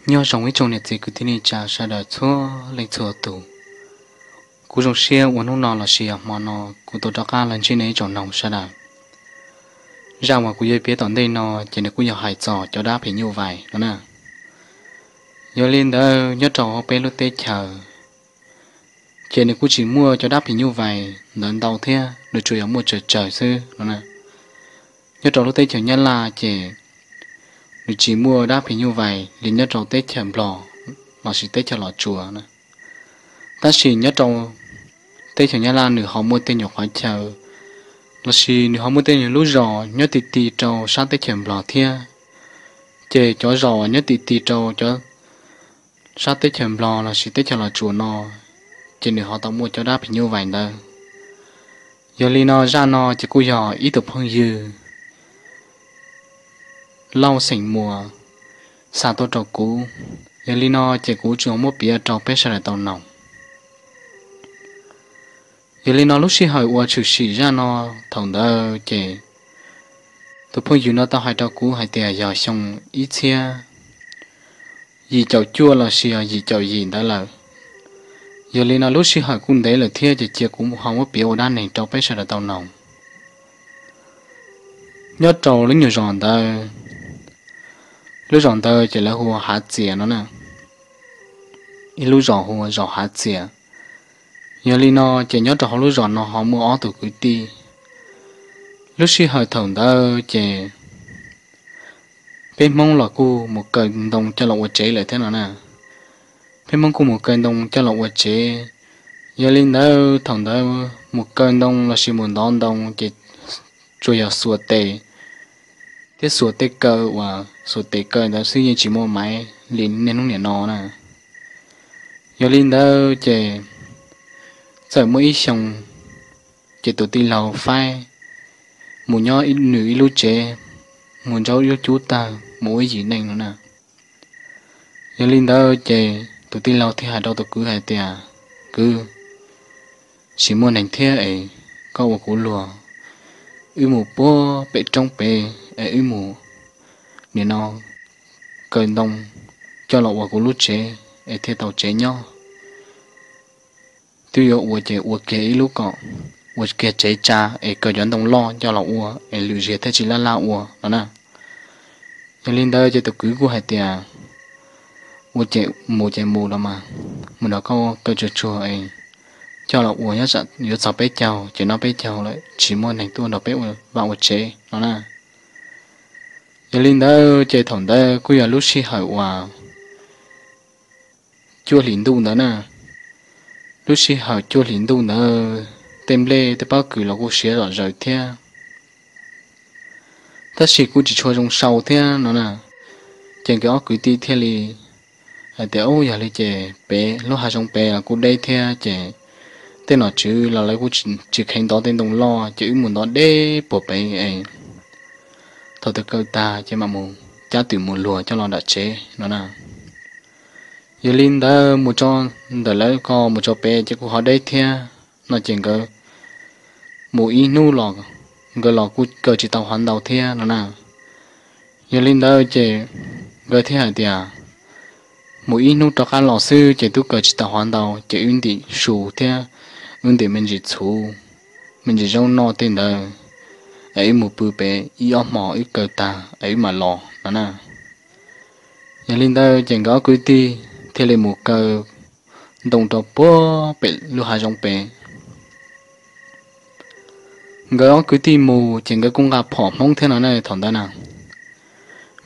Nyob zoo ib tsoom niam txiv kwv tij neej tsa sawv daws txhua leej txhua tus. Kuv zoo siab uas hnub no los sis yog hmo no kuv tau rov qab los ntsib nej ib tsoom noog sawv daws. Zaj uas kuv yuav piav tom ntej no ces nws kuj yog hais txog cov dab phim nyuj vais no na. Yog li ntawd nyob rau hauv peb lub teb chaws ces nws kuj tsis muaj cov dab phim nyuj vais ntawd ntau thiab, nws tsuas yog muaj tsawg tsawg xwb no na. Nyob rau lub teb chaws Nyab Laj ces nws tsis muaj dab phim nyuj vais li nyob rau teb chaws Nplog los sis teb chaws Los Tsuas na. Tab sis nyob rau teb chaws Nyab Laj nws ho muaj tej nyuag qhov chaw los sis nws ho muaj tej nyuag lub zos nyob ti ti rau sab teb chaws Nplog thiab. Ces cov zos nyob ti ti rau cov sab teb chaws Nplog los sis teb chaws Los Tsuas no ces nws ho tau muaj cov dab phim nyuj vais ntawd. Yog li no zaj no ces kuj yog ib tug phooj ywg Lauj xeem Muas xa tuaj rau kuv. Yog li no ces kuv tsuas muab piav rau peb sawv daws tau noog. Yog li no lub sij hawm uas tshwm sim zaj no thaum ntawd ces tus phooj ywg no tau hais rau kuv hais tias yog xyoo ib txhiab yim caum cuaj los sis yog yim caum yim ntawd lawm. Yog li no lub sij hawm kuj ntev lawm thiab ces cia kuv ho muab piav ua dab neeg rau peb sawv daws tau noog. Nyob rau lub nyuag zos ntawd, lub zos ntawd ces lawv hu ua Hav Txias no na. Ib lub zos hu ua zos Hav Txias. Yog li no ces nyob rau hauv lub zos no ho muaj ob tug kwv tij. Lub sij hawm thaum ntawd ces peb Hmoob los kuj mus kaw ntoo coj los ua tsev lawm thiab no na. Peb Hmoob kuj mus kaw ntoo coj los ua tsev. Yog li ntawd thaum ntawd mus kaw ntoo los sis mus ntov ntoo ces tsuas yog xuas tes thiab xuas tej kaw uas xuas tes kaw ntawd xwb, yeej tsis muaj maiv li niaj hnub niam no na. Yog li ntawd ces txawm muaj ib xyoo ces tus tij laug faib mus nyob nws ib lub tsev, mus ntsauv ib lub cub tawg mus ua ib yim neej no na. Yog li ntawd ces tus tij laug thiaj hais rau tus kwv hais tias, Kwv, tsis muaj neeg thiab es koj ua kuv luag, wb mus puag pem roob pem es wb mus nim no kaw ntoo coj los ua kuv lub tsev es thiaj tau tsev nyob. Twb yuav ua ces ua kiag ib lub kom, ua kiag tsev tsa es kaw cov ntoo loj coj los ua es lwm ziag thiaj tsis laj laj ua no na. Yog li ntawd ces tus kwv kuj hais tias, Ua ces mus ces mus los mas, mus nrog koj kaw tsuag tsuag es coj los ua, nyob tsam yuav txog peb caug ces noj peb caug lawm tsis muaj neeg tuaj nrog peb ua vaj ua tsev no na. Yog li ntawd ces thaum ntawd kuj yog lub sij hawm uas cuaj hlis ntuj ntawd na. Lub sij hawm cuaj hlis ntuj ntawd tej nplej tej pob kws los kuj siav zom zaws thiab, tab sis kuj tsis tshua zoo sau thiab no na. Ces nkawd ob kwv tij thiaj li hais tias, Ub, yog li ces pem lub hav zoov pem los kuj deb thiab ces tej nom tswv los lawv kuj tsis kheev ntov tej ntoo loj ces wb mus ntov deb puag pem es thaum twg kaw tag ces mam mus cab twm mus luag coj los nram tsev no na. Yog li ntawd mus tso, ntawm lawv ko mus tso pem ces kuj ho deb thiab no ces nkawd mus ib hnub los nkawd los kuj kaw tsis tau hov ntau thiab no na. Yog li ntawd ces nkawd thiaj hais tias, Mus ib hnub rov qab los xwb ces twb kaw tsis tau hov ntau ces wb ntim su thiab wb ntim me ntsis txhuv, me ntsis zaub noj tej ntawd es wb mus pw pem ib ob hmo wb kaw tag es wb mam los no na. Yog li ntawd ces nkawd ob kwv tij thiaj li mus kaw ntoo rau puag pem lub hav zoov pem. Nkawd ob kwv tij mus ces nkawd kuj nqa phom Hmoob thiab no na thaum ntawd na.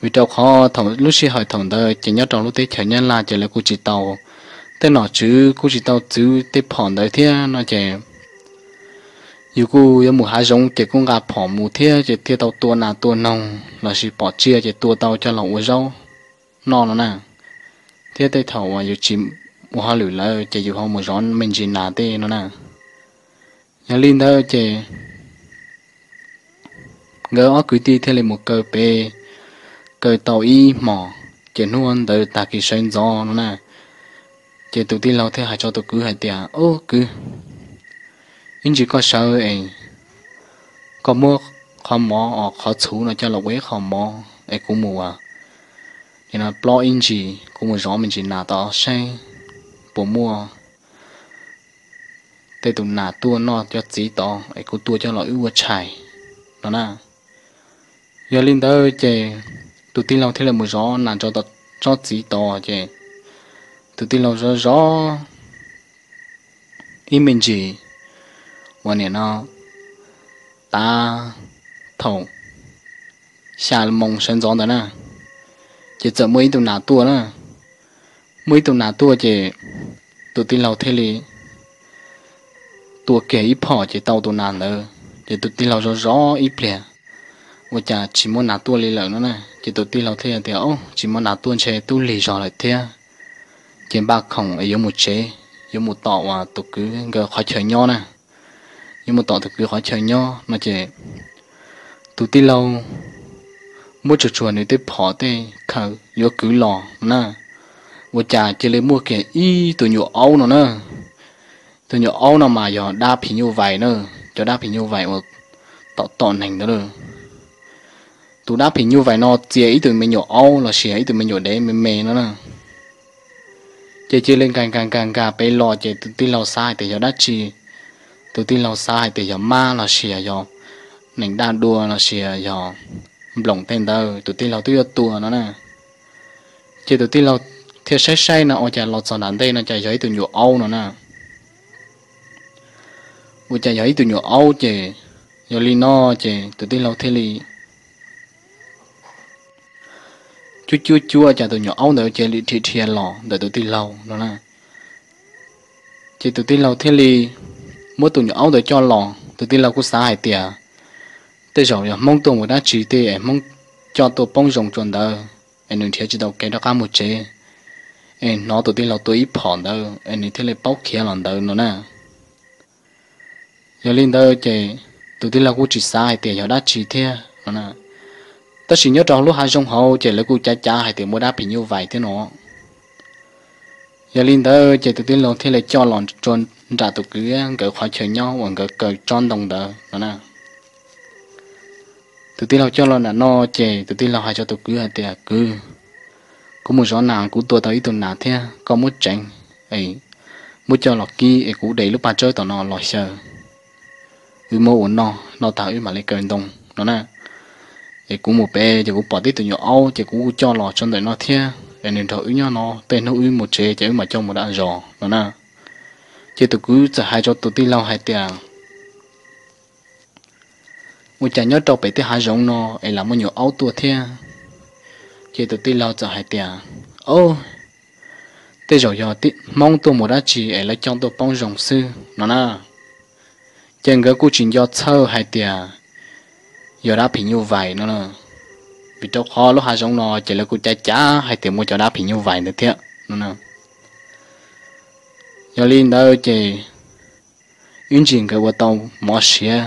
Vim rau qhov thaum lub sij hawm thaum ntawd ces nyob rau lub teb chaws Nyab Laj ces lawv kuj tsis tau, tej nom tswv kuj tsis tau txwv tej phom ntawd thiab no ces yus kuj yuav mus hav zoov ces kuj nqa phom mus thiab ces thiaj tau tua nas tua noog los sis pom tsiaj ces tua tau coj los ua zaub noj no na. Thiab tej thaum uas yus tsis ua hauj lwm lawm ces yus ho mus zov me ntsis nas tej no na. Yog li ntawd ces nkawd ob kwv tij thiaj li mus kaw pem, kaw tau ib hmos, ces hnub ntawd tag kis sawv ntxov no na, ces tus tij laug thiaj hais rau tus kwv hais tias, Ub kwv, ib ntsis koj sawv es koj muab qhov mov os, qhov txhuv no coj los ua ib qho mov es kuv mus ua, no plob ib ntsis kuv mus zov me ntsis nas tod seb puas muaj tej tus nas tuaj noj cov txiv tod es kuv tua coj los wb ua tshais no na. Yog li ntawd ces tus tij laug thiaj li mus zov nas rau tom tsob txiv tod ces tus tij laug zov zov ib me ntsis uas nim no tav thaum xya moos sawv ntxov ntawd na, ces txawm muaj ib tug nas tuaj na. Muaj ib tug nas tuaj ces tus tij laug thiaj li tua kiag ib phom ces tau tus nas ntawd ces tus tij laug zov zov ib pliag ua cas tsis muaj nas tuaj li lawm no na. Ces tus tij laug thiaj tias, Au, tsis muaj nas tuaj ntshe twb lig zog lawm thiab. Ces npaj khoom es yuav mus tsev, yuav mus tom uas tus kwv nkawd qhov chaw nyob na, yuav mus tom tus kwv qhov chaw nyob no ces tus tij laug muab tsuag tsuag nws tej phom tej khaws yuav kwv los na, ua cas cia li muaj kiag ib tus nyuam aub no na. Tus nyuam aub no mas yog dab phim nyuj vais na, cov dab phim nyuj vais uas tom tom neeg ntawd na. Tus dab phim nyuj vais no txia ib tug me nyuam aub los sis ib tug me nyuam dev me me no na. Ces cia li nkag nkag nkag nkag pem los ces tus tij laug xav hais tias yog dab tsi, tus tij laug xav hais tias yog mab los sis yog nees daj dua los sis yog nploos tej ntawd tus tij laug twb yuav tua no na. Ces tus tij laug thiaj saib saib no ua cas los txog nram ntej no cas yog ib tug nyuam aub no na. Ua cas yog ib tug nyuam aub ces yog li no ces tus tij laug thiaj li cuab cuab cuab cas tus nyuam aub ntawd cia li dhia dhia los ntawm tus tij laug no na. Ces tus tij laug thiaj li muab tus nyuam aub ntawd coj los, tus tij laug kuj xav hais tias tej zaum yog Hmoob tuaj mus dab tsi tej es Hmoob coj tuaj poob zoo tsua ntawd es nws nrhiav tsis tau kev rov qab mus tsev, es hnov tus tij laug tua ib phom ntawd es nws thiaj li paub khiav los ntawd no na. Yog li ntawd ces tus tij laug kuj tsis xav hais tias yog dab tsi thiab no na. Tab sis nyob rau lub hav zoov hauv ces lawv kuj cav cav hais tias muaj dab phim nyuj vais thiab no. Yog li ntawd ces tus tij laug thiaj li coj los rau nram tus kwv nkawd qhov chaw nyob uas nkawd kaw tsob ntoo ntawd no na. Tus tij laug coj los nram no ces tus tij laug hais rau tus kwv hais tias, Kwv, kuv mus zov nas kuv tua tau ib tug nas thiab, koj muab tseev es muab coj los kib es kuv de lub paj tsawb tom no los xyaw, wb muab ua noj, noj tag wb mam li kaw ntoo no na. Es kuv mus pem ces kuv pom tib tug nyuam aub ces kuv kuj coj los tso ntawm no thiab es nws nrog wb nyob no, tej hnub wb mus tsev ces wb mam coj mus dam zos no na. Ces tus kwv txawm hais rau tus tij laug hais tias, Ua cas nyob rau pem tej hav zoov no es lam muaj nyuam aub tuaj thiab? Ces tus tij laug txawm hais tias, Au, tej zaum yog Hmoob tuaj mus dab tsi es lawv coj tuaj poob zoo xwb no na. Ces nkawd kuj tsis nco txhawj hais tias yog dab phim nyuj vais no, vim rau qhov lub hav zoov no ces lawv kuj cav cav hais tias muaj cov dab phim nyuj vais ntawd thiab no. Yog li ntawd ces ib ntsis nkawd ua tau mov siav,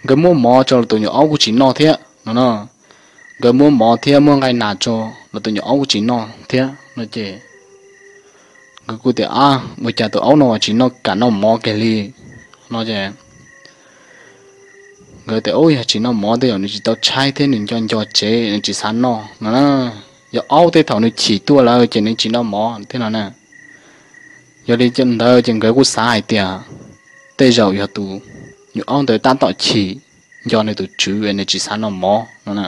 nkawd muab mov rau los tus nyuam aub kuj tsis noj thiab no na. Nkawd muab mov thiab muab nqaij nas rau los tus nyuam aub kuj tsis noj thiab no ces nkawd kuj tias, Ab, ua cas tus aub no tsis noj, kam noj mov kiag li no ces nkawd tias, Ub, yog tsis noj mov tej zaum nws tsis tau tshaib thiab nws nco nco tsev nws tsis xav noj no na. Yog aub tej thaum nws chim tuaj lawm ces nws tsis noj mov thiab no na. Yog li ntawd ces nkawd kuj xav hais tias tej zaum yog tus nyuam aub ntawd tab tom chim nco nws tus tswv es nws tsis xav noj mov no na.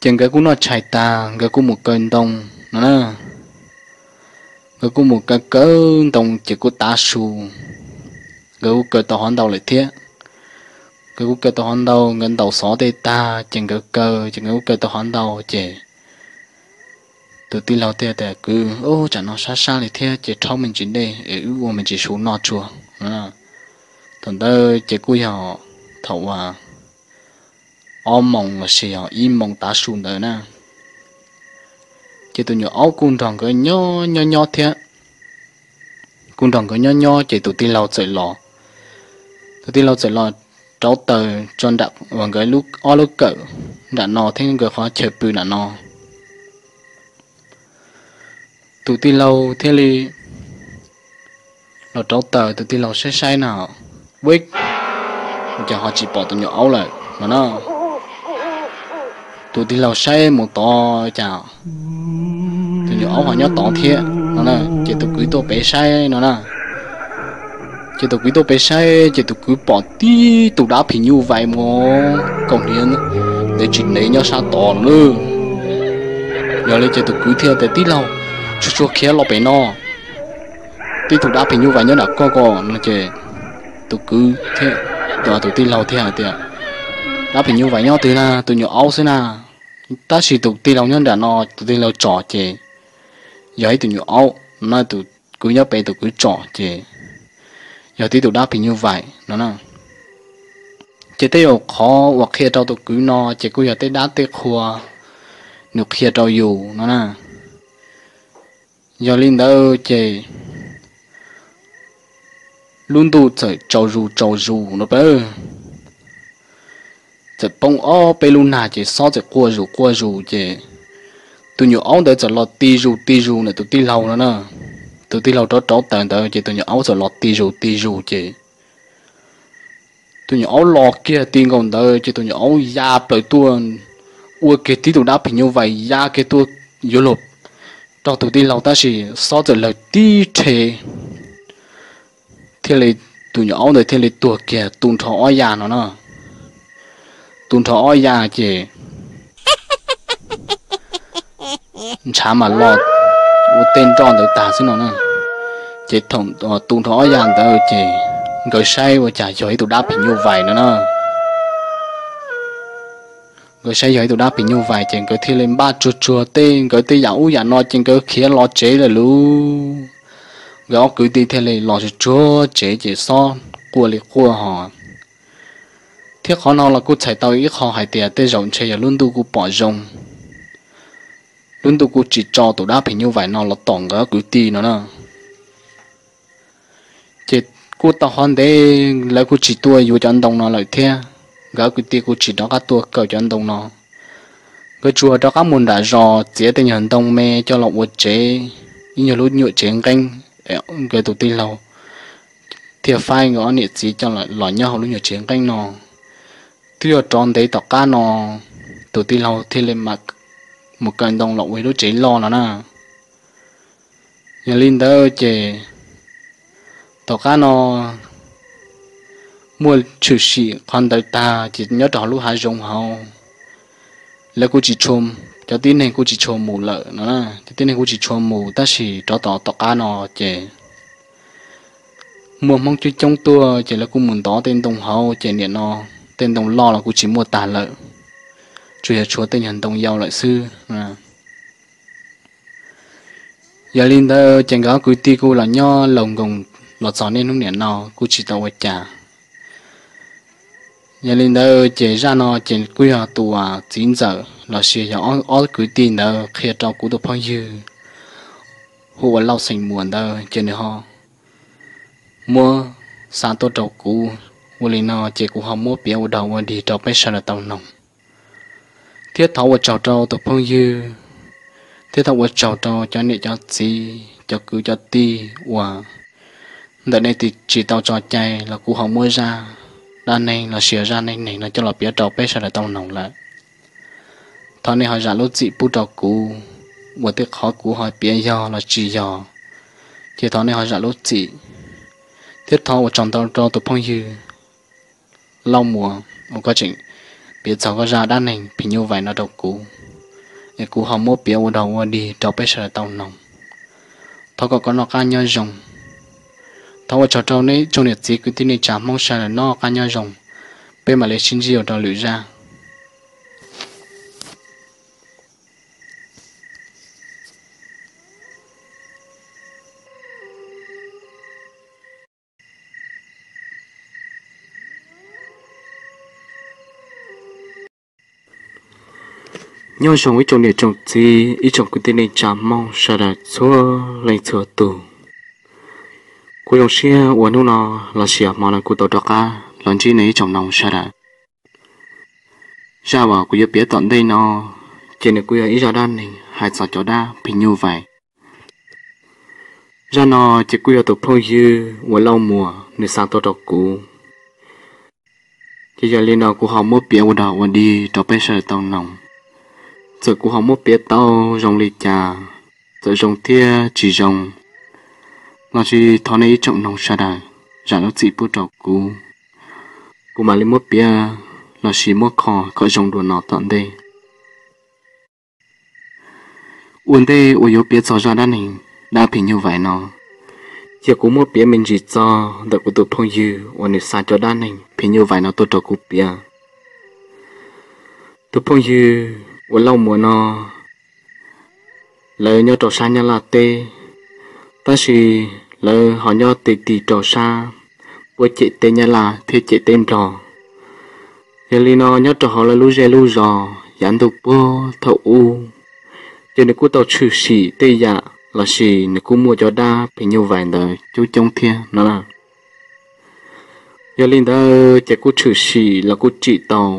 Ces nkawd kuj noj tshais tag nkawd kuj mus kaw ntoo no na. Nkawd kuj mus kaw kaw ntoo ces kuj tav su, nkawd kuj kaw tau hov ntau lawm thiab. Nkawd kuj kaw tau hov ntau, nkawd ntaus xov tej tag ces nkawd kaw ces nkawd kuj kaw tau hov ntau ces tus tij laug thiaj tias, Kwv, ub, tsam no sab sab li thiab ces rhaub me ntsis dej es wb ua me ntsis su noj tsuag. Thaum ntawd ces kuj yog thaum uas ob moos los sis yog ib moos tav su ntawd na. Ces tus nyuam aub kuj nrog nkawd nyob nyob nyob thiab, kuj nrog nkawd nyob nyob ces tus tij laug txawm los. Tus tij laug txawm los rauv taws tso nram uas nkawd ob lub kawm nram no thiab nkawd qhov chaw pw nram no. Tus tij laug thiaj li los rauv taws, tus tij laug saib saib na, ua cas ho tsis pom tus nyuam aub lawm no na. Tus tij laug saib mus tod cas tus nyuam aub ho nyob tod thiab no na, ces tus kwv tuaj pem saib no na. Ces tus kwv tuaj pem saib ces tus kwv pom tib tug dab phim nyuj vais mus kaum hniav ntev tsis ntev nyob sab tod no na. Yog li ces tus kwv thiaj tias, Tij laug, tsuag tsuag khiav los pem no, tib tug dab phim nyuj vais nyob nram koj ko no. Ces tus kwv thiab tus tij laug thiaj hais tias, Dab phim nyuj vais nyob twg na? Tus nyuam aub xwb na. Tab sis tus tij laug nyob nram no, tus tij laug tsom ces yog ib tug nyuam aub no, tus kwv nyob pem, tus kwv tsom ces yog tib tug dab phim nyuj vais no na. Ces tej zaum qhov uas qhia rau tus kwv no ces kuj yog tej dab tej qhua nws qhia rau yus no na. Yog li ntawd ces lub ntuj txawm tsaus zus tsaus zus no pab, txawm poob ob peb lub nag ces xob txawm quaj zus quaj zus ces tus nyuam aub ntawd txawm los ti zus ti zus ntawm tus tij laug no na. Tus tij laug rauv rauv taws ntawd ces tus nyuam aub txawm los ti zus ti zus ces tus nyuam aub los kiag ti nkaus ntawd ces tus nyuam aub ya plaws tuaj, ua kiag tib tug dab phim nyuj vais ya kiag tuaj yuav luag raug tus tij laug, tab sis xob txawm lawg tib rhe thiaj li, tus nyuam aub ntawd thiaj li tuag kiag tu nrho ob ya no na. Tu nrho ob ya ces ntshav mas los ua tej nroj ntawd tag xwb no na. Ces thaum tu nrho ob ya ntawd ces nkawd saib ua cas yog ib tug dab phim nyuj vais no na. Nkawd saib yog ib tug dab phim nyuj vais ces nkawd thiaj li npaj tsuag tsuag tej nkawd tej yam ub yam no ces nkawd khiav los tsev lawm lauj. Nkawd ob kwv tij thiaj li los tsuag tsuag tsev ces xob quaj li quaj ho. Thiab qhov no los kuj txhais tau ib qho hais tias tej zaum ntshe yog lub ntuj kuj pom zoo, lub ntuj kuj tsis tso tus dab phim nyuj vais no los tom nkawd ob kwv tij no na. Ces kuj tau qhov ntev lawv kuj tsis tuaj yuav cov ntoo no lawm thiab, nkawd ob kwv tij kuj tsis rov qab tuaj kaw cov ntoo no. Nkawd tsuas rov qab mus nram zos txiav tej nyuag ntoo me coj los ua tsev, ib nyuag lub nyuam tsev nqeeb. Nkawd tus tij laug thiaj faib nkawd ob niam txiv coj los nyob hauv lub nyuag tsev nqeeb no. Twb yog rov ntev tom qab no tus tij laug thiaj li mam mus kaw ntoo los ua ib lub tsev loj no na. Yog li ntawd ces tom qab no muaj tshwm sim qhov ntawd tag ces nyob rau hauv lub hav zoov hauv, lawv kuj tsis tshua, cov tib neeg kuj tsis tshua mus lawm no. Cov tib neeg kuj tsis tshua mus tab sis rov tom tom qab no ces muaj Hmoob coob coob tuaj ces lawv kuj mus ntov tej ntoo hauv ces nim no tej ntoo loj los kuj tsis muaj tag lawm, tsuas yog tshuav tej nyuag ntoo yau lawm xwb. Yog li ntawd ces nkawd ob kwv tij kuj los nyob laus nkoos los txog niaj hnub nim no kuj tsis tau ua cas. Yog li ntawd ces zaj no ces kuj yog tus txiv ntxawm los sis yog ob kwv tij ntawd qhia rau kuv tus phooj ywg hu ua Lauj Xeem Muas ntawd ces nws ho muab xa tuaj rau kuv. Ua li no ces kuv ho muab piav ua dog ua dig rau peb sawv daws tau mloog, thiab thov ua tsaug rau tus phooj ywg, thiab thov ua tsaug rau cov niam cov txiv cov kwv cov tij uas ntawm nej tsis tau tso cai los kuv ho muab zaj dab neeg los sis zaj neej neeg no coj los piav rau peb sawv daws tau mloog lawm. Thov nej ho zam lub txim pub rau kuv uas tej qhov kuv ho piav yog los tsis yog, ces thov nej ho zam lub txim, thiab thov ua tsaug ntau rau tus phooj ywg Lauj Muas uas koj tseem piav txog koj zaj dab neeg phim nyuj vais no rau kuv, es kuv ho muab piav ua dog ua dig rau peb sawv daws tau mloog. Thov kom koj noj qab nyob zoo. Thov ua tsaug rau nej tsoom niam txiv kwv tij neej tsa Hmoob sawv daws noj qab nyob zoo. Peb mam li sib ntsib ua rau lwm zaj. Nyob zoo ib tsoom niam tsoom txiv ib tsoom kwv tij neej tsa Hmoob sawv daws txhua leej txhua tus. Kuv zoo siab uas hnub no los sis hmo no kuv tau rov qab los ntsib nej ib tsoom mloog sawv daws. Zaj uas kuv yuav piav tom ntej no ces nws kuj yog ib zaj dab neeg hais txog cov dab phim nyuj vais. Zaj no ces kuj yog tus phooj ywg uas Lauj Muas nws xa tuaj rau kuv, ces yog li no kuv ho muab piav ua dog ua dig rau peb sawv daws tau mloog. Txawm kuv ho muab piav tau zoo li cas, txawm zoo thiab tsis zoo, los sis thov nej ib tsoom noog sawv daws zam lub txim pub rau kuv, kuv mam li muab piav los sis muab kho kom zoo dua no tom ntej. Ua ntej uas yuav piav txog zaj dab neeg dab phim nyuj vais no, cia kuv muab piav me ntsis txog ntawm kuv tus phooj ywg uas nws xa cov dab neeg phim nyuj vais no tuaj rau kuv piav. Tus phooj ywg uas Lauj Muas no, lawv nyob rau sab Nyab Laj teb, tab sis lawv ho nyob ti ti rau sab puab cem teb Nyab Laj thiab cem teb Nplog. Yog li no nyob rau hauv lawv lub zej lub zos yav ntuj puag thaum ub, ces nws kuj tau tshwm sim tej yam los sis nws kuj muaj cov dab phim nyuj vais ntawd coob coob thiab no na. Yog li ntawd ces kuj tshwm sim los kuj tsim tau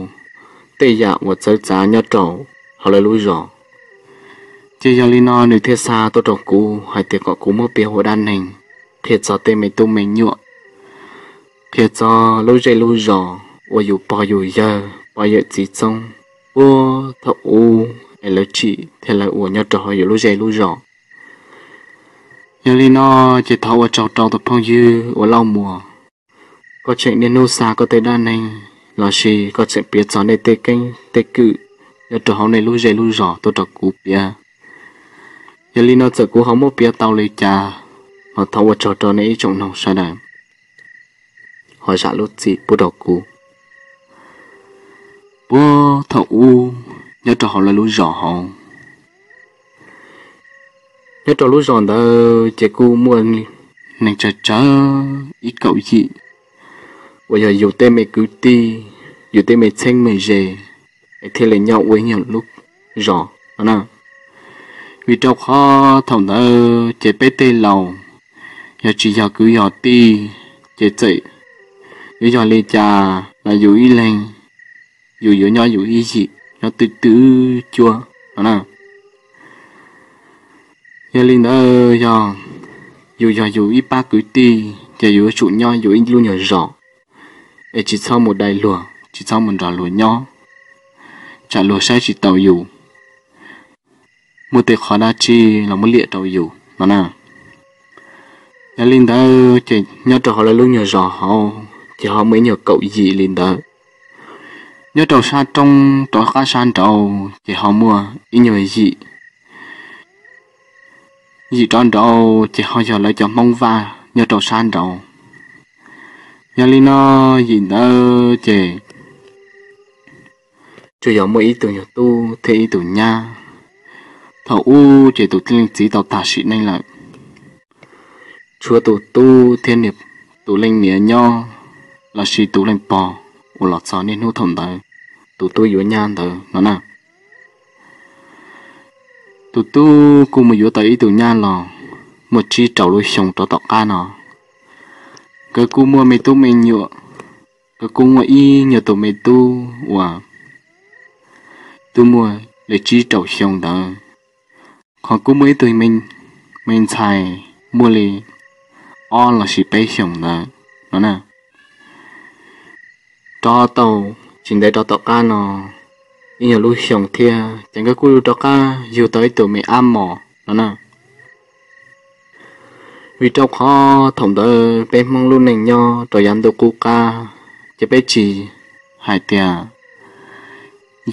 tej yam uas txawv txav nyob rau hauv lawv lub zos. Ces yog li no nws thiaj xa tuaj rau kuv hais tias kom kuv muab piav ua dab neeg, qhia txog tej me tub me nyuam, qhia txog lub zej lub zos uas yus pog yus yawg pog yawm txiv txoob puag thaum ub es lawv tsim thiab lawv ua nyob rau hauv yus lub zej lub zos. Yog li no ces thov ua tsaug rau tus phooj ywg uas Lauj Muas, koj tseem niaj hnub xa koj tej dab neeg los sis koj tseem piav txog nej tej keeb tej kwm nyob rau hauv nej lub zej lub zos tuaj rau kuv piav. Yog li no txawm kuv ho muab piav tau li cas los thov ua tsaug rau nej ib tsoom noog sawv daws ho zam lub txim pub rau kuv. Puag thaum ub nyob rau hauv lawv lub zos hauv, nyob rau lub zos ntawd ces kuj muaj neeg tsawg tsawg ib kaum yim uas yog yus tej me kwv tij, yus tej me txheeb me ze es thiaj li nyob ua ib nyuag lub zos no na. Vim rau qhov thaum ntawd ces peb tej laus yog tsis yog kwv yog tij ces txawm yuav yog li cas los yus ib leeg yus yuav nyob yus ib yim nyob twj twj cuab no na. Yog li ntawd yog yus yog yus ib pab kwv tij ces yus yuav tsum nyob yus ib lub nyuag zos es tsis txhob mus dai luag, tsis txhob mus nrog luag nyob, tsam luag saib tsis taus yus, muaj tej qhov dab tsi los muab liam rau yus no na. Yog li ntawd ces nyob rau hauv lawv lub nyuag zos hauv ces ho muaj ib nyuag kaum yim li ntawd. Nyob rau sab roob rov qab sab nraud ces ho muaj ib nyuag yim, yim rov nraud ces ho yog lawv cov Hmoob Vaj nyob rau sab nraud. Yog li no yim ntawd ces tsuas yog muaj ib tug nyuag tub thiab ib tug nyab. Thaum ub ces tus leej txiv tau tag sim neej lawm, tshuav tus tub thiab tus leej niam nyob, los sis tus leej pog uas los txog niaj hnub thaum ntawd tus tub yuav nyab ntawd no na. Tus tub kuj mus yuav tau ib tug nyab los muaj tsib rau lub xyoo rov tom qab no. Nkawd kuj muaj me tub me nyuam, nkawd kuj muaj ib nyuag tus me tub uas twb muaj li tsib rau xyoo ntawd, qhov kuj muaj ib tug me ntxhais muaj li ob los sis peb xyoos ntawd no na. Rov tau tsis ntev rov tom qab no ib nyuag lub xyoo thiab ces nkawd kuj rov qab yug tau ib tug me ab mos no na. Vim rau qhov thaum ntawd peb Hmoob lub neej nyob rau yav ntuj qub qab ces peb tsis hais tias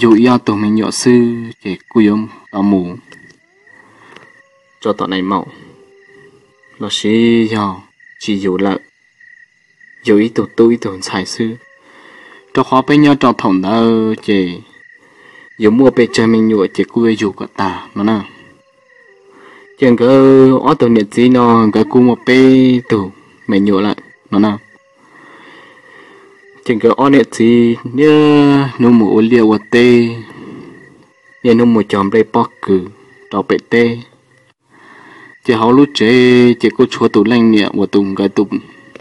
yug ib ob tug me nyuam xwb ces kuj yuav tau mus tso tom nai maum, los sis yog tsis yug lawm, yug ib tug tub ib tug ntxhais xwb. Rau qhov peb nyob rau thaum ntawd ces yus muaj pes tsawg me nyuam ces kuj yuav yug kom tag no na. Ces nkawd ob tug niam txiv no nkawd kuj muaj peb tug me nyuam lawm no na. Ces nkawd ob niam txiv niaj hnub mus ua liaj ua teb, niaj hnub mus cog nplej pob kws rau pem teb. Ces hauv lub tsev ces kuj tshuav tus leej niam uas tus nkawd tus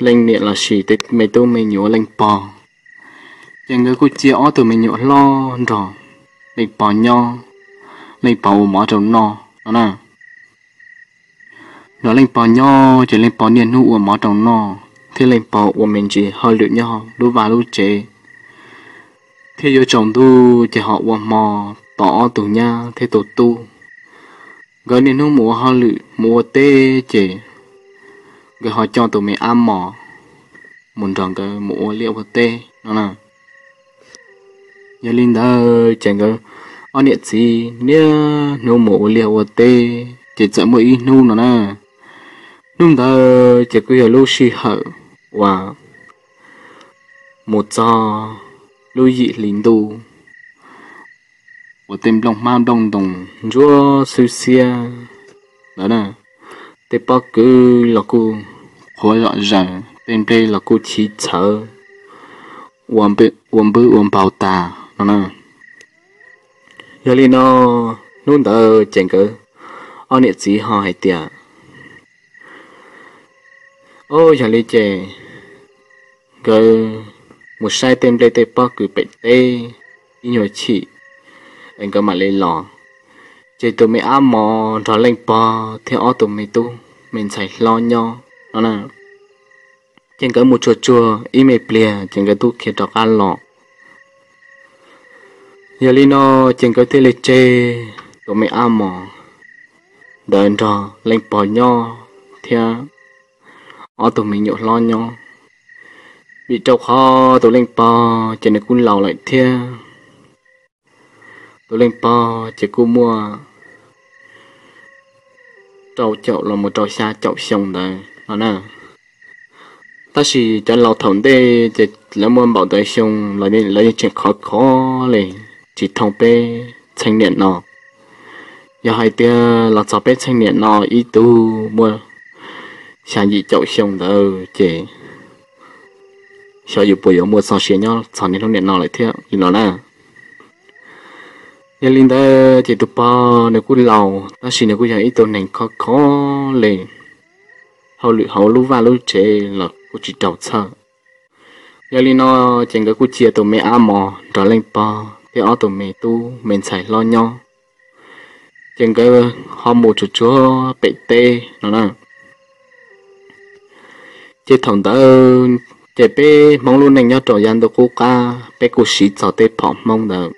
leej niam los sis tej me tub me nyuam leej pog. Ces nkawd kuj cia ob tug me nyuam hlob nrog leej pog nyob, leej pog ua mov rau noj no na. Nrog leej pog nyob ces leej pog niaj hnub ua mov rau noj thiab leej pog ua me ntsis hauj lwm nyob lub vaj lub tsev, thiab yuav tsaus ntuj ces ho ua hmo tos ob tug nyab thiab tus tub. Nkawd niaj hnub mus ua hauj lwm mus ua teb ces nkawd ho coj tus me ab mos mus nrog nkawd mus ua liaj ua teb no na. Yog li ntawd ces nkawd ob niam txiv niaj hnub mus ua liaj ua teb ces txawm muaj ib hnub no na. Hnub ntawd ces kuj yog lub sij hawm uas mus txog lub yim hli ntuj uas tej nplooj hmab nplooj ntoos ntsuab xwb xiab ntawd na, tej pob kws los kuj qhuav zom zaws, tej nplej los kuj chiv txhawv ua npwb ua npaug tas no na. Yog li no, hnub ntawd ces nkawd ob niam txiv ho hais tias, o, yog li ces nkawd mus saib tej nplej tej pob kws pem teb ib nyuag chim es nkawd mam li los. Ces tus me ab mos nrog leej pog thiab ob tug me tub me ntxhais hlob nyob no na. Ces nkawd mus tsuag tsuag ib me pliag ces nkawd twb khiav rov qab los. Yog li no ces nkawd thiaj li tseg tus me ab mos ntawd nrog leej pog nyob thiab ob tug me nyuam hlob nyob, vim rau qhov tus leej pog ces nws kuj laus lawm thiab. Tus leej pog ces kuj muaj rau caum los mus rau xya caum xyoo ntawd no na. Tab sis cov laus thaum ntej ces lawv muaj npaum ntawd xyoo los lawv yeej tseem khov khov li, tsis thooj peb txheej niam no. Yog hais tias los txog peb txheej niam no ib tug muaj xya yim caum xyoo ntawd ces xyov yus puas yuav muaj txoj sia nyob txog niaj hnub niam no lawm thiab li no na. Yog li ntawd ces tus pog nws kuj laus tab sis nws kuj yog ib tug neeg khov khov li, hauj lwm hauv lub vaj lub tsev los kuj tsis raug txhawj. Yog li no ces nkawd kuj cia tus me ab mos nrog leej pog thiab ob tug me tub me ntxhais hlob nyob, ces nkawd ho mus tsuag tsuag pem teb no na. Ces thaum ntawd ces peb Hmoob lub neej nyob rau yav ntuj qub qab peb kuj siv txog tej phom Hmoob ntawd.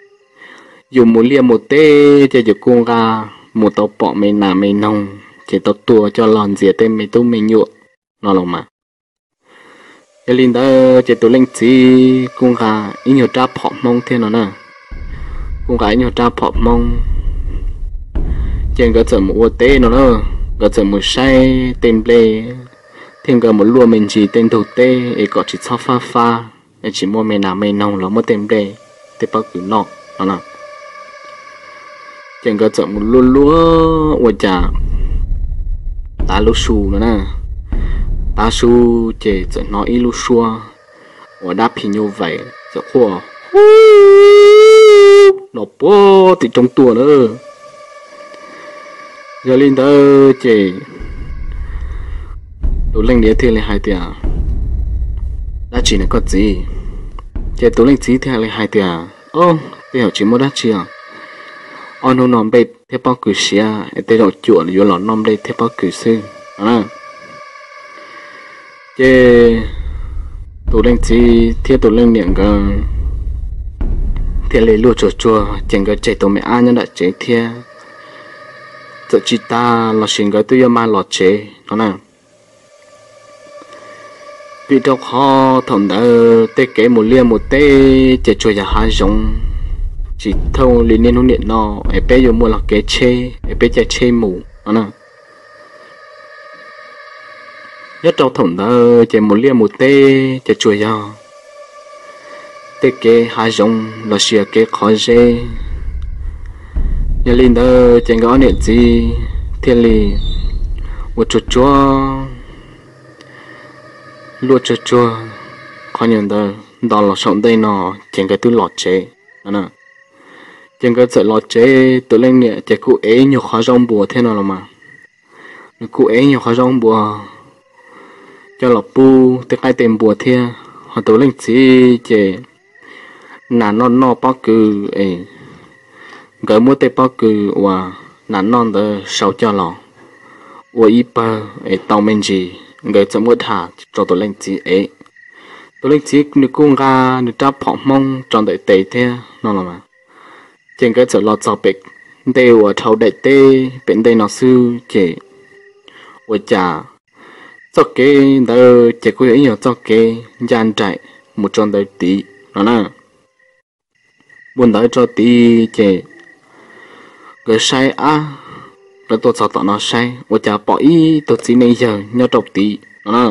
Yus mus liaj mus teb ces yus kuj nqa mus tau pom me nas me noog ces tau tua coj los ntxias tej me tub me nyuam no los mas. Yog li ntawd ces tus leej txiv kuj nqa ib nyuag rab phom Hmoob thiab no na. Kuj nqa ib nyuag rab phom Hmoob, ces nkawd txawm mus ua teb no na. Nkawd txawm mus saib tej nplej thiab nkawd mus luaj me ntsis tej ntug teb es kom tsis txhob fab fab es tsis muaj me nas me noog los muab tej nplej tej pob kws noj no na. Ces nkawd txawm mus luaj luaj ua cas tav lub su no na, tav su ces txawm hnov ib lub suab uas dab phim nyuj vais txawm quaj hu los puag tim roob tuaj na. Yog li ntawd ces tus leej niam thiaj li hais tias, dab tsi na koj txiv? Ces tus leej txiv thiaj li hais tias, o, tej zaum tsis muaj dab tsi os, ob hnub no nplej thiab pob kws siav es tej zaum cuam yuav los noj nplej thiab pob kws xwb no na. Ces tus leej txiv thiab tus leej niam nkawd thiaj li luaj tsuag tsuag ces nkawd tseg tus me ab nyob nram tsev thiab. Txawm tsis tas los sis nkawd twb yuav maj los tsev no na. Vim rau qhov thaum ntawd tej kev mus liaj mus teb ces tsuas yog hav zoov, tsis thooj li niaj hnub niam no es peb yuav muaj los kev tsheb es peb caij tsheb mus no na. Nyob rau thaum ntawd ces mus liaj mus teb ces tsuas yog tej kev hav zoov los sis kev qhov zeb. Yog li ntawd ces nkawd ob niam txiv thiaj li ua tsuag tsuag, luaj tsuag tsuag qhov nyuag ntawd nto los saum ntej no ces nkawd twb los tsev no na. Ces nkawd txawm los tsev, tus leej niam ces kuj ev nyuag qhov zaub npua thiab no los mas. Nws kuj ev nyuag qhov zaub npua coj los pub tej qaib tej npua thiab, ho tus leej txiv ces nas noj noj pob kws es nkawd muab tej pob kws uas nas noj ntawd sau coj los ua ib pawg es tau me ntsis, nkawd txawm muab dhas rau tus leej txiv ev. Tus leej txiv nws kuj nqa nws rab phom Hmoob rau ntawm tes thiab no los mas. Ces nkawd txawm los txog pem ntej uas dhau daim teb pem ntej no xwb ces ua cas txoj kev ntawd ces kuj yog ib nyuag txoj kev ncaj nraim mus rau ntawd tid no na. Mus ntawd rau tid ces nkawd saib ab, nkawd tuaj txog tom no saib ua cas pom ib tug txiv neej yawg nyob rau tid no na.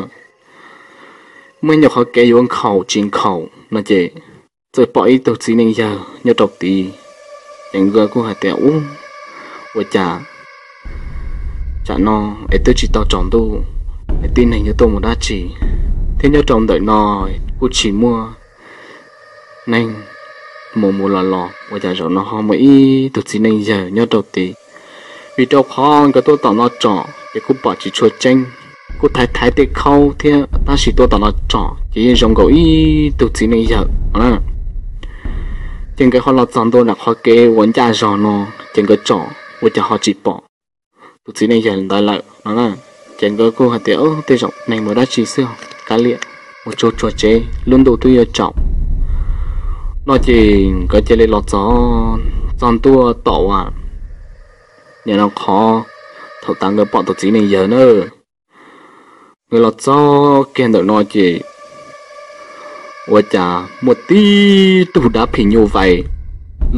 Muaj ib nyuag qhov kev yuav nkhaus tsis nkhaus no ces txawm pom ib tug txiv neej yawg nyob rau tid. Ces nkawd kuj hais tias ub, ua cas tsam no es twb tsis tau tsaus ntuj es tib neeg yuav tuaj mus dab tsi, thiab nyob rau ntawm no kuj tsis muaj neeg mus mus los los, ua cas zaum no ho muaj ib tug txiv neej yawg nyob rau tid. Vim rau qhov nkawd tuaj tom no tsom ces kuj pom tsis tshua tseeb, kuj thaiv thaiv tej khaub thiab tab sis tuaj tom no tsom ces yeej zoo nkaus ib tug txiv neej yawg no na. Ces nkawd ho los txog ntua nram qhov kev uas ncaj zog no ces nkawd tsom ua cas ho tsis pom tus txiv neej yawg ntawd lawm no na. Ces nkawd kuj hais tias tej zaum neeg mus dab tsi xwb, kav liam, mus tsuag tsuag tsev, lub ntuj twb yuav tsaus no ces nkawd cia li los txog, txog ntua tom uas nim no qhov thaum tas nkawd pom tus txiv neej yawg na. Nkawd los txog kiag ntawm no ces ua cas muaj tib tug dab phim nyuj vais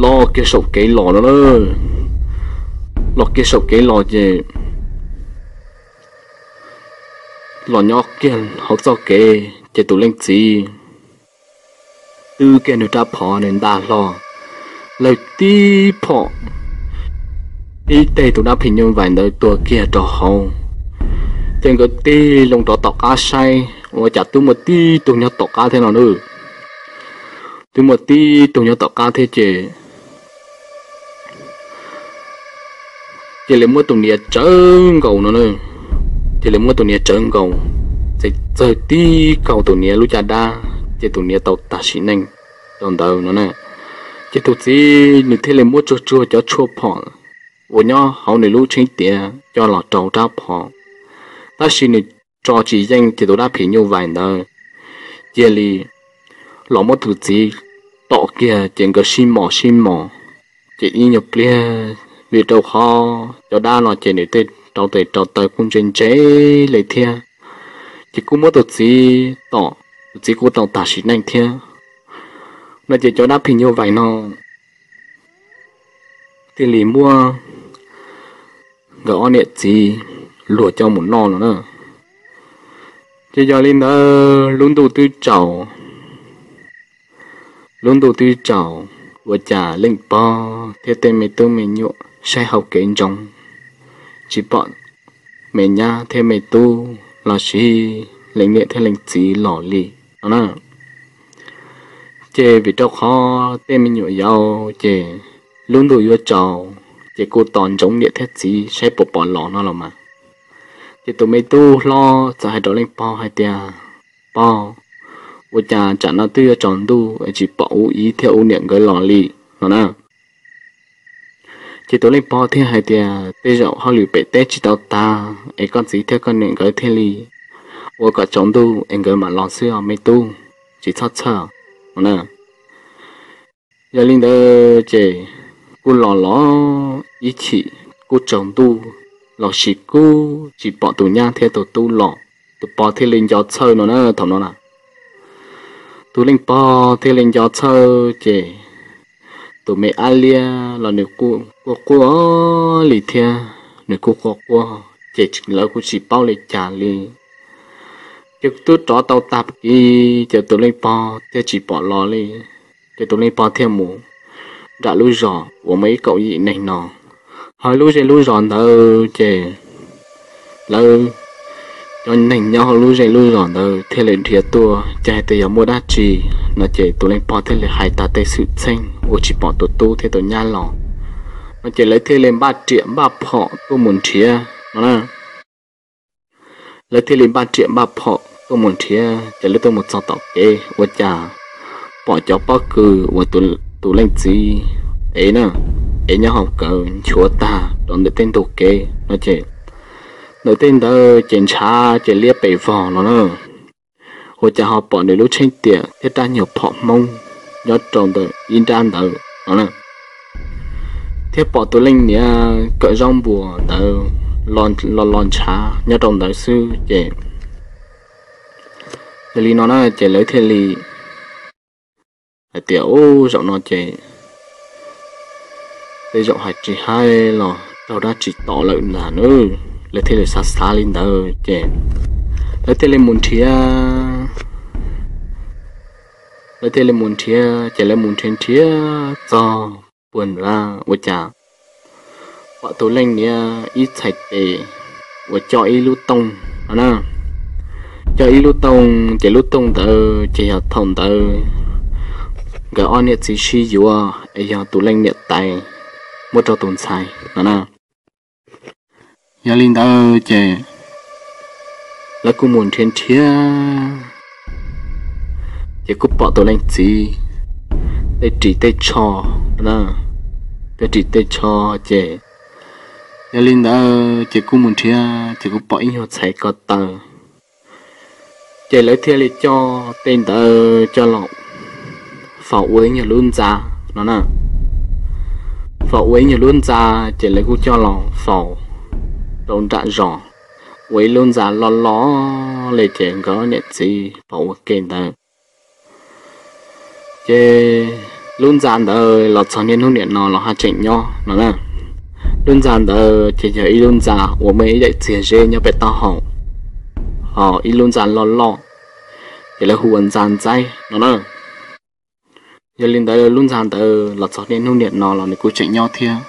los kiag saum kev los no na. Los kiag saum kev los ces los nyob kiag hauv txoj kev ces tus leej txiv twb kiag nws rab phom nws nta hlo, lawv tib phom tib teg tus dab phim nyuj vais ntawd tuag kiag rau hauv. Ces nkawd tig loo rov tom qab saib ua cas twb muaj tib tug nyob tom qab thiab no na. Twb muaj tib tug nyob tom qab thiab ces cia li muab tus niam tsawv nkaus no na. Cia li muab tus niam tsawv nkaus, txawm txawg tib kaug tus niam lub caj dab ces tus niam tau tag sim neej rau ntawd no na. Ces tus txiv nws thiaj li muab tsuag tsuag cov tshuaj phom uas nyob hauv nws lub tsheb tiav coj los rau rab phom, tab sis nws tso tsis yeej ces tus dab phim nyuj vais ntawd cia li los muab tus txiv tom kiag ces nkawd sib mos sib mos. Ces ib nyuag pliag vim rau qhov cov dab no ces nws tej rau tes rau taw kuj ntse ntse li thiab, ces kuj muab tus txiv tom, tus txiv kuj tau tag sim neej thiab no ces cov dab phim nyuj vais no thiaj li muab nkawd ob niam txiv luag coj mus noj no na. Ces yog li ntawd lub ntuj twb tsaus, lub ntuj twb tsaus, ua cas leej pog thiab tej me tub me nyuam saib hauv kev ntsoov tsis pom me nyab thiab me tub los sis leej niam thiab leej txiv los li no na. Ces vim rau qhov tej me nyuam yaus ces lub ntuj yuav tsaus ces kuj tos ntsoov niam thiab txiv saib puas pom los no los mas. Ces tus me tub hlob txawm hais rau leej pog hais tias, Pog, ua cas tsam no twb yuav tsaus ntuj es tsis pom ub ib thiab ub niam nkawd los li no na. Ces tus leej pog thiaj hais tias, Tej zaum hauj lwm pem teb tsis tau tag es koj txiv thiab koj niam nkawd thiaj li ua kom tsaus ntuj es nkawd mam los xwb os me tub, tsis txhob txhawj no na. Yog li ntawd ces kuj los los ib chim kuj tsaus ntuj los sis kuj tsis pom tus nyab thiab tus tub los, tus pog thiaj li nco txhawj no na thaum no na. Tus leej pog thiaj li nco txhawj ces tus me ab liab los nws kuj quaj quaj li thiab, nws kuj quaj quaj ces lawv kuj tsis paub li cas li. Ces twb rov tau tag kis ces tus leej pog thiaj tsis pom los li. Ces tus leej pog thiaj mus nram lub zos uas muaj ib kaum yim neeg no. Hauv lub zej lub zos ntawd ces lawv cov neeg nyob hauv lub zej lub zos ntawd thiaj li nrhiav tuaj ces hais tias yog muaj dab tsi no ces tus leej pog thiaj li hais tas tej xwm txheej uas tsis pom tus tub thiab tus nyab los no ces lawv thiaj li npaj riam npaj phom tuaj mus nrhiav no na. Lawv thiaj li npaj riam npaj phom tuaj mus nrhiav ces lawv tuaj mus txog tom kev ua cas pom cov pob kws uas tus leej txiv ev na, ev nyob hauv kawm nchuav tag rau ntawm tej ntug kev no ces ntawm tej ntawd ces ntshav ces liab pes vog no na. Ua cas ho pom nws lub tsheb tiam thiab rab nyuag phom Hmoob nyob rau ntawm ib nrab ntawd no na. thiab pom tus leej niam kawm zaub npua ntawd los los ntshav nyob rau ntawd xwb ces, yog li no na ces lawv thiaj li hais tias, ub, zaum no ces tej zaum hais tsis hais los raug dab tsi tom lawm ntag nawb. Lawv thiaj li xav xav li ntawd ces lawv thiaj li mus nrhiav, lawv thiaj li mus nrhiav ces lawv mus nrhiav nrhiav txog puag nrad ua cas pom tus leej niam ib txhais tes uas coj ib lub tooj no na, coj ib lub tooj ces lub tooj ntawd ces yog thaum ntawd nkawd ob niam txiv sib yuav es yog tus leej niam tais muab rau tus ntxhais no na. Yog li ntawd ces lawv kuj mus nrhiav nrhiav ces kuj pom tus leej txiv tej ris tej tsho, tej ris tej tsho ces, yog li ntawd ces kuj mus nrhiav ces kuj pom ib nyuag txhais ko taw ces lawv thiaj li coj tej ntawd coj los faus ua ib nyuag lub ntxa no na. Faus ua ib nyuag lub ntxa ces lawv kuj coj los faus rau nram zos ua ib lub ntxa loj loj li ces nkawd niam txiv faus ua ke ntawd. Ces lub ntxa ntawd los txog niaj hnub niam no los haj tseem nyob no na. Lub ntxa ntawd ces yog ib lub ntxa uas muaj ib daim txiag zeb nyob pem taub hau, ho ib lub ntxa loj loj ces lawv hu ua ntxa ntxaib no na. Yog li ntawd lub ntxa ntawd los txog niaj hnub niam no los nws kuj tseem nyob thiab.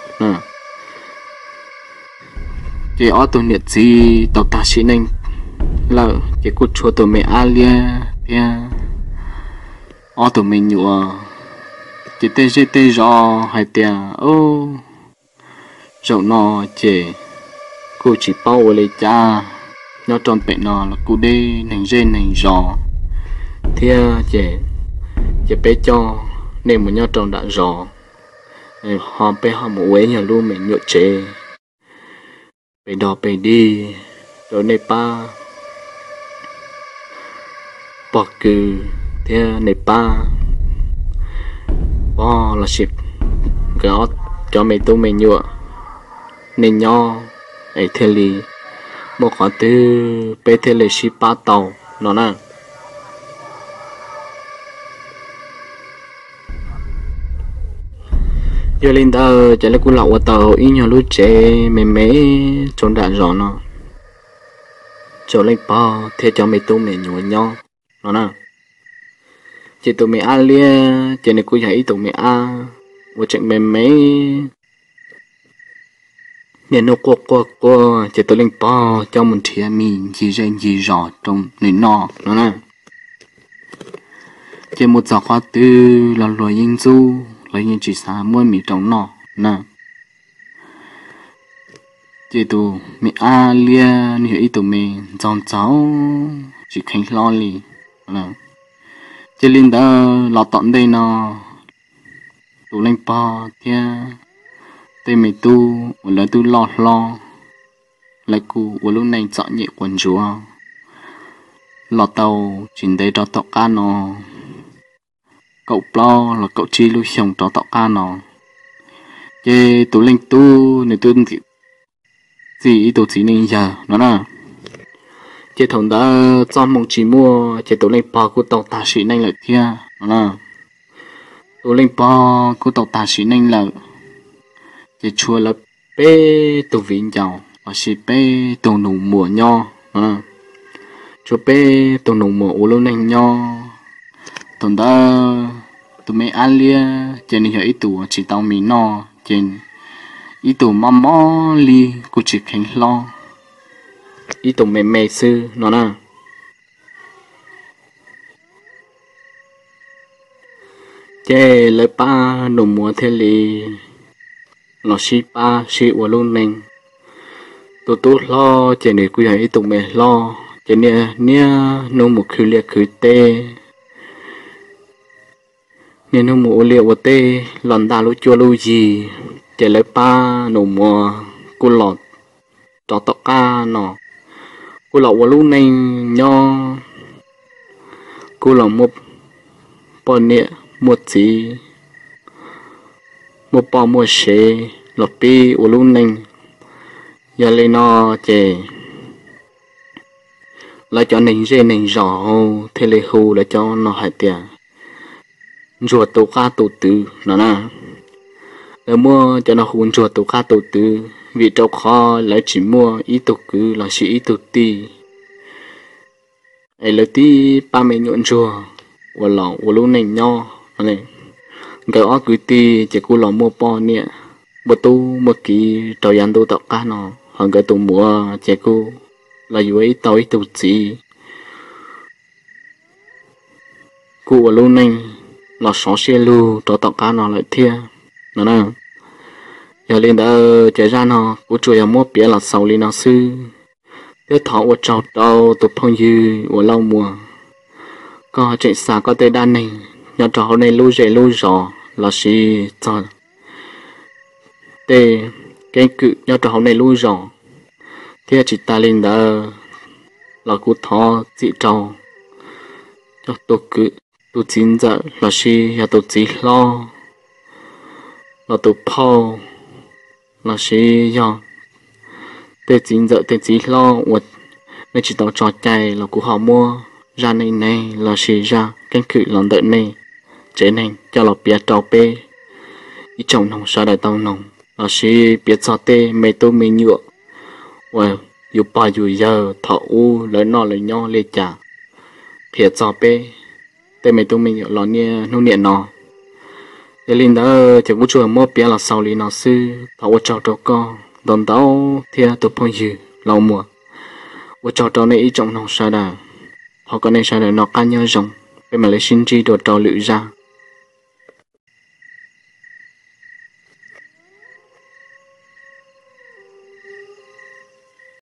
Ces ob tug niam txiv tau tag sim neej lawm ces kuj tshuav tus me ab liab thiab ob tug me nyuam. Ces tej zej tej zos hais tias, zaum no ces kuj tsis paub ua li cas, nyob rau pem no los kuj deb neeg zej neeg zos thiab ces, ces peb coj nej mus nyob rau nram zos, ho peb ho mus ua ib nyuag lub me nyuam tsev pes dog pes dig rau nej pab pog kws thiab nej pab pog lossis nkawd cov me tub me nyuam nej nyob es thiaj li muaj qhov twg peb thiaj li sib pab tau no na. Yog li ntawd ces lawv kuj los ua tau ib nyuag lub tsev me me rau nram zos no rau leej pog thiab cov me tub me nyuam nyob no na. Ces tus me ab liab ces nws kuj yog ib tug me ab uas tseem me me niaj hnub quaj quaj quaj ces tus leej pog coj mus nrhiav mis ncig zej ncig zos rau nws noj no na. Ces mus txog qhov twg los luag yeej ntxub, luag yeej tsis xav muab mis rau noj na. Ces tus me ab liab nws yog ib tug me ntxoog ntxaug tsis kheev hlob li. Ces li ntawd los tom ntej no tus leej pog thiab tej me tub uas lawv twb loj hlob, lawv kuj ua lub neej txom nyem quas ntsuav los tau tsis ntev rau tom qab no, kaum plaub los kaum tsib lub xyoo rau tom qab no, ces tus leej tub nws twb txi ib tug txiv neej yawg no na. Ces thaum ntawd txoj hmoo tsis muaj ces tus leej pog kuj tau tag sim neej lawm thiab no na. Tus leej pog kuj tau tag sim neej lawm, ces tshuav lawv peb tug viv ncaus lossis peb tug nus muag nyob no. Tshuav peb tug nus muag ua lub neej nyob. Thaum ntawd tus me ab liab ces nws yog ib tug tsis tau mis noj ces ib tug mob mob li kuj tsis kheev hlob, ib tug me me xwb no na. Ces lawv pab nus muag thiaj li los sib pab sib ua lub neej. Tus tub hlob ces nws kuj yog ib tug me hlob ces niaj niaj hnub mus khwv liaj khwv teb, niaj hnub mus ua liaj ua teb los ntaj lub cuab lub yig, ces lawv pab nus muag kuj los rov tom qab no, kuj los ua lub neej nyob, kuj los muaj poj niam muaj txiv, muaj poj muaj sev, los pib ua lub neej. Yog li no ces lawv cov neeg zej neeg zos thiaj li hu lawv cov no hais tias ntsuag tus qab tus twv no na. Lawv muab cov no hu ntsuag tus qab tus twv vim rau qhov lawv tsis muaj ib tug kwv los sis ib tug tij, es lawv tib pab me nyuam ntsuag uas los ua lub neej nyob. Nkawd ob kwv tij ces kuj los muaj poj niam muaj tub muaj kiv rau yav ntuj tom qab no, ho nkawd tus muam ces kuj los yuav ib tau ib tug txiv, kuj ua lub neej los sov siab lug rau tom qab no lawm thiab no na. Yog li ntawd ces zaj no kuv tsuas yog muab piav los xaus li no xwb, thiab thov ua tsaug rau tus phooj ywg uas Lauj Muas, koj tseem xa koj tej dab neeg nyob rau hauv nej lub zej lub zos los sis txog tej keeb kwm nyob rau hauv nej lub zos, thiab tsis tas li ntawd los kuv thov txim rau tus kwv, tus txiv ntxawm los sis yog tus txiv hlob, los tus phauj los sis yog tej txiv ntxawm tej txiv hlob uas nej tsis tau tso cai los kuv ho muab zaj neej neeg los sis zaj keeb kwm los ntawm nej tsev neeg coj los piav rau peb ib tsoom noog sawv daws tau noog los sis piav txog tej me tub me nyuam uas yus pog yus yawg thaum ub lawv noj lawv nyob li cas, qhia txog peb tej me tub me nyuam los niaj hnub niam no. Yog li ntawd ces kuv tsuas muab piav los xaus li no xwb, thov ua tsaug rau koj ntau ntau thiab tus phooj ywg Lauj Muas. Ua tsaug rau nej ib tsoom noog sawv daws, thov kom nej sawv daws noj qab nyob zoo, peb mam li sib ntsib dua rau lwm zaj.